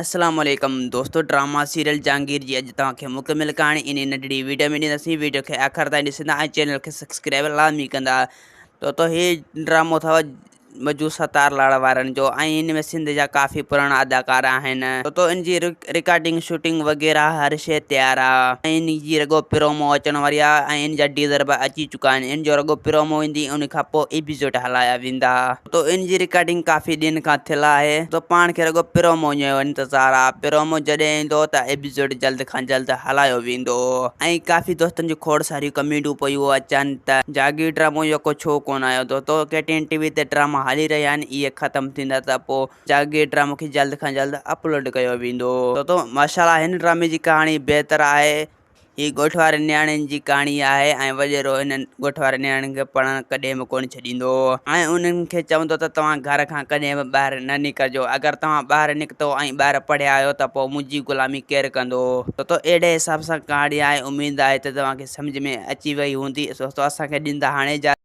اسلام عليڪم دوستو ڊراما سيريل جهانگير جي اڄ توهان کي مڪمل ڪهاڻي انهي ننڍڙي ويڊيو ۾ ڏينداسين ويڊيو کي آخر تائين ڏسندا ۽ چينل کي سبسڪرائب لازمي ڪندا تو تو هي ڊرامو اٿو مجو ستار لاڙ وارن جو ۽ ان ۾ سنڌ جا ڪافي پراڻا اداڪار آهن تو تو ان جي رڪارڊنگ شوٽنگ وغيره هر شي تيار آ ۽ ان جي رڳو پرومو اچڻ واري آ ۽ ان جا ڊيزر به اچي چڪا آهن ان جو رڳو پرومو ايندي ان کان پوء ايپيسوڊ هلايا ويندا. تو ان جي رڪارڊنگ ڪافي ڏينهن کان ٿيل آهي تو پاڻ کي رڳو پرومو جو انتظار آ پرومو جڏهن ايندو ته ايپيسوڊ جلد کان جلد هلايو ويندو ۽ ڪافي دوستن جون کوڙ ساريون ڪمينٽون پيون اچن ته جاگير ڊرامو يڪو ڇو ڪونه آيو دوستو ڪي ٽي اين ٽي وي تي ڊراما هلي رهيا آهن اهي ختم ٿيندا ته پو جاگير ڊرامو کي جلد کان جلد اپلوڊ ڪيو ويندو دوستو ماشاءالله هن ڊرامي جي ڪهاڻي بهتر آهي. هي ڳوٺ وارين نياڻين جي ڪهاڻي آهي ۽ وڏيرو انهن ڳوٺ وارين نياڻين کي پڙهڻ ڪڏهن به ڪونه ڇڏيندو هو ۽ انهن کي چوندو ته توهان گهر کان ڪڏهن به ٻاهر نه نڪرجو اگر توهان ٻاهر نڪتو ۽ ٻاهر پڙهيا آهيو ته پوء منهنجي غلامي ڪير ڪندو. دوستو اهڙي حساب سان ڪهاڻي آهي اميد آهي ته توهان کي سمجهه ۾ اچي وئي هوندي دوستو اسان کي ڏيندا هاڻي اجازت.